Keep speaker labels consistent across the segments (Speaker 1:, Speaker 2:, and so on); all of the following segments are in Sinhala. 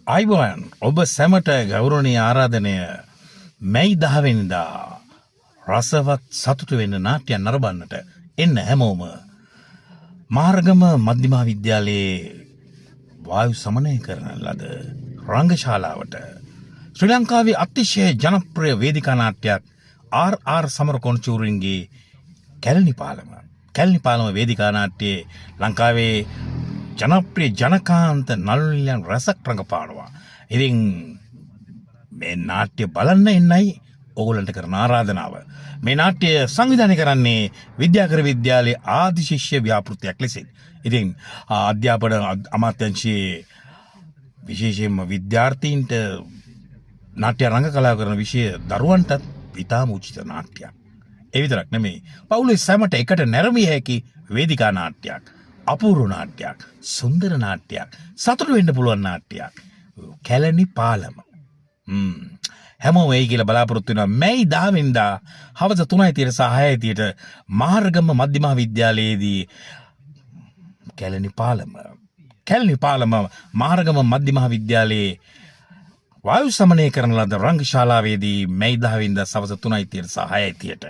Speaker 1: ආයුබෝවන් ඔබ සැමට ගෞරවනීය ආරාධනය මැයි 10 වෙනිදා රසවත් සතුටු වෙන්න නාට්‍යයක් නරඹන්නට එන්න හැමෝම මාර්ගම මධ්‍යම විද්‍යාලයේ වායු සමනය කරන ලද රංගශාලාවට ශ්‍රී ලංකාවේ අතිශය ජනප්‍රිය වේදිකා නාට්‍යයක් ආර්.ආර්. සමරකෝන් චූරින්ගේ කැලණි පාලම. කැලණි පාලම වේදිකා නාට්‍යයේ ලංකාවේ ජනප්‍රිය ජනකාන්ත නළු නිළියන් රැසක් රඟපානවා. ඉතින් මේ නාට්‍ය බලන්න එන්නයි ඕගොල්ලන්ට කරන ආරාධනාව. මේ නාට්‍ය සංවිධානය කරන්නේ විද්‍යාකර විද්‍යාලයේ ආදි ශිෂ්‍ය ව්‍යාපෘතියක් ලෙසින්. ඉතින් අධ්‍යාපන අමාත්‍යංශයේ විශේෂයෙන්ම විද්‍යාර්ථීන්ට නාට්‍ය රංග කලාව කරන විෂය දරුවන්ටත් ඉතාම උචිත නාට්‍යයක්. ඒ විතරක් නෙමෙයි, පවුලේ සැමට එකට නැරඹිය හැකි වේදිකා නාට්‍යයක්. අපූර්ව නාට්‍යයක්, සුන්දර නාට්‍යයක්, සතුටු වෙන්න පුළුවන් නාට්‍යයක්. කැලණි පාලම. හැමෝම එයි කියලා බලාපොරොත්තු වෙනවා. මැයි 10 වෙනිදා හවස 3:30 සහ 6:30 මාර්ගම මධ්‍යම විද්‍යාලයේදී කැලණි පාලම. කැලණි පාලම මාර්ගම මධ්‍යම විද්‍යාලයේ වායු සමනය කරන ලද රංග ශාලාවේදී මැයි 10 වෙනිදා සවස 3:30 සහ 6:30ට.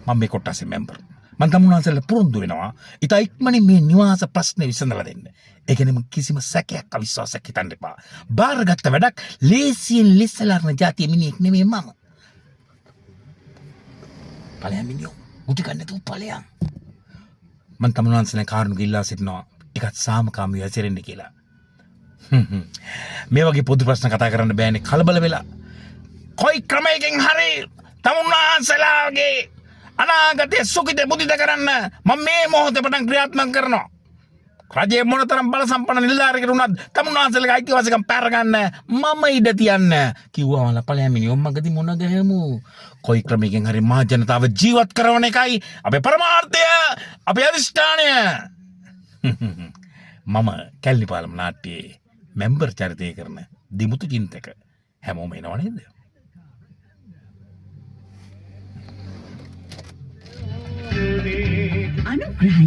Speaker 1: මම මේ කොට්ටාසේ මෙම්බර්. මං තමුන්වහන්සේලාට පුරුදු වෙනවා. ඉතා ඉක්මනින් මේ නිවාස ප්‍රශ්නේ විසඳලා දෙන්න. ඒ කියන්නේ කිසිම සැකයක් අවිශ්වාසයක් හිතන්න එපා. බාරගත්ත වැඩක් ලේසියෙන් ලිස්සලාරන ජාතිය මිනිහෙක් නෙමෙයි මම. ඵලයන් මිනිහෝ. ගුටි ගන්න නැතුව ඵලයන්. මං තමුන්වහන්සේලා කාරුණික ඉල්ලා සිටිනවා. ටිකක් සාමකාමීව හැසිරෙන්න කියලා. මේ වගේ පොදු ප්‍රශ්න කතා කරන්න බෑනේ කලබල වෙලා. කොයි ක්‍රමයකින් හරි තමුන්වහන්සේලාගේ අනාගතය සුඛිත මුදිත කරන්න මම මේ මොහොතේ පටන් ක්‍රියාත්මක කරනවා. රජයේ මොනතරම් බල සම්පන්න නිලධාරියෙකුට වුණත් තමුන්වහන්සේලාගේ අයිතිවාසිකම් පැර ගන්න මම ඉඩ තියන්න කිව්වා. මල ඵලයන් මිනිහෝ මගදී මොන ගැහමු. කොයි ක්‍රමයකින් හරි මහ ජනතාව ජීවත් කරවන එකයි අපේ පරමාර්ථය, අපේ අධිෂ්ඨානය. මම කැලණි පාලම නාට්‍යයේ මෙම්බර් චරිතය කරන දිමුතු චින්තක. හැමෝම එනව නේද?
Speaker 2: අනුග්‍රහය.